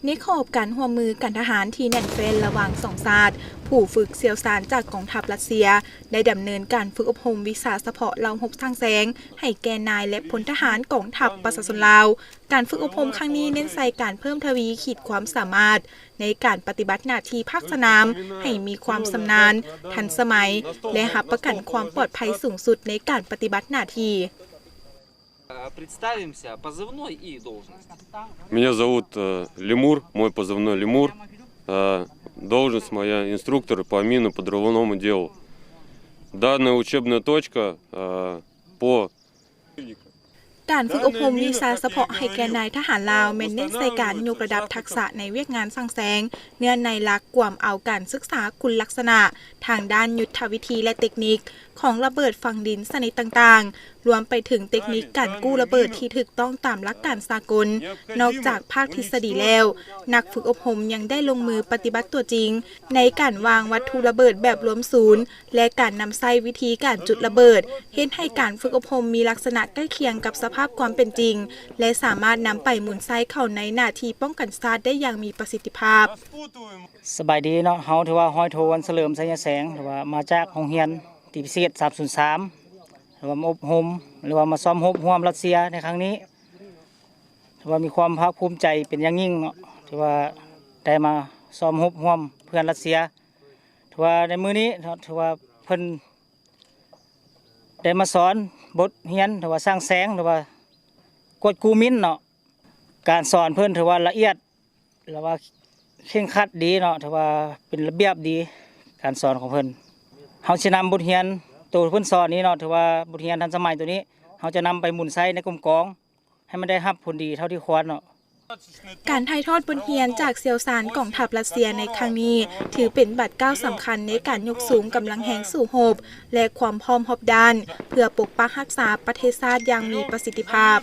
ໃນຂອບການຮ່ວມມືການທະຫານທີ່ແໜ້ນແຟ້ນລະຫວ່າງສອງຊາດ, ຜູ້ຝຶກຊ່ຽວຊານຈາກກອງທັບຣັດເຊຍ ໄດ້ດຳເນີນການຝຶກອົບຮົມວິຊາສະເພາະເຫຼົ່າຮົບສ້າງແສງ ໃຫ້ແກ່ນາຍ ແລະ ພົນທະຫານກອງທັບປະຊາຊົນລາວ. ການຝຶກອົບຮົມຄັ້ງນີ້ເນັ້ນໃສ່ການເພີ່ມທະວີຂີດຄວາມສາມາດໃນການປະຕິບັດໜ້າທີ່ພາກສະໜາມ ໃຫ້ມີຄວາມຊຳນານ, ທັນສະໄໝ ແລະ ຮັບປະກັນຄວາມປອດໄພສູງສຸດໃນການປະຕິບັດໜ້າທີ່. А, представимся, позывной и должность. Меня зовут э, Лемур, мой позывной Лемур. Э, Должность моя инструктор по минно-подрывному делу. Данная учебная точка э, по ການຝຶກອົບຮົມວິຊາສະເພາະໃຫ້ແກ່ນາຍທະຫານລາວ ແມ່ນເນັ້ນໃສ່ການຍົກລະດັບທັກສະໃນວຽກງານສ້າງແສງ ເນື້ອໃນຫຼັກກວມເອົາການສຶກສາຄຸນລັກສະນະທາງດ້ານຍຸດທະວິທີ ແລະ ເຕັກນິກ ຂອງລະເບີດຝັງດິນຊະນິດຕ່າງໆ, ລວມໄປເຖິງເຕັກນິກການກູ້ລະເບີດທີ່ຖືກຕ້ອງຕາມຫຼັກການສາກົນ. ນອກຈາກພາກທິດສະດີແລ້ວ, ນັກຝຶກອົບຮົມຍັງໄດ້ລົງມືປະຕິບັດຕົວຈິງ ໃນການວາງວັດຖຸລະເບີດແບບລວມສູນ ແລະ ການນຳໃຊ້ວິທີການຈຸດລະເບີດ, ເຮັດໃຫ້ການຝຶກອົບຮົມມີລັກສະນະໃກ້ຄຽງກັບສະພາບຄວາມເປັນຈິງ ແລະ ສາມາດນຳໄປໝູນໃຊ້ເຂົ້າໃນໜ້າທີ່ປ້ອງກັນຊາດໄດ້ຢ່າງມີປະສິດທິພາບ. ສະບາຍດີເນາະ, ເຮົາຖືວ່າຮ້ອຍໂທ ວັນສະເຫຼີມ ໄຊຍະແສງ ຖືວ່າມາຈາກໂຮງຮຽນຕີພິເສດສາມສູນສາມ ຖືວ່າມາອົບຮົມ ຫຼືວ່າມາຊ້ອມຮົບຮ່ວມຣັດເຊຍໃນຄັ້ງນີ້ ຖືວ່າມີຄວາມພາກພູມໃຈເປັນຢ່າງຍິ່ງເນາະ, ຖືວ່າໄດ້ມາຊ້ອມຮົບຮ່ວມເພື່ອນຣັດເຊຍ. ຖືວ່າໃນມື້ນີ້ເນາະ ຖືວ່າເພິ່ນໄດ້ມາສອນບົດຮຽນ ຖືວ່າສ້າງແສງ ຫຼືວ່າກວດກູ້ມິນເນາະ, ການສອນເພິ່ນຖືວ່າລະອຽດ ແລະວ່າເຄັ່ງຄັດດີເນາະ, ຖືວ່າເປັນລະບຽບດີການສອນຂອງເພິ່ນ. ເຮົາຊິນຳບົດຮຽນໂຕເພິ່ນສອນນີ້ເນາະ, ຖືວ່າບົດຮຽນທັນສະໄໝໂຕນີ້ ເຮົາຈະນຳໄປໝູນໃຊ້ໃນກົມກອງ ໃຫ້ມັນໄດ້ຮັບຜົນດີເທົ່າທີ່ຄວນເນາະ. ການຖ່າຍທອດບົດຮຽນຈາກຊ່ຽວຊານກອງທັບຣັດເຊຍໃນຄັ້ງນີ້ ຖືເປັນບາດກ້າວສຳຄັນໃນການຍົກສູງກຳລັງແຮງສູ້ຮົບ ແລະ ຄວາມພ້ອມຮອບດ້ານ ເພື່ອປົກປັກຮັກສາປະເທດຊາດຢ່າງມີປະສິດທິພາບ.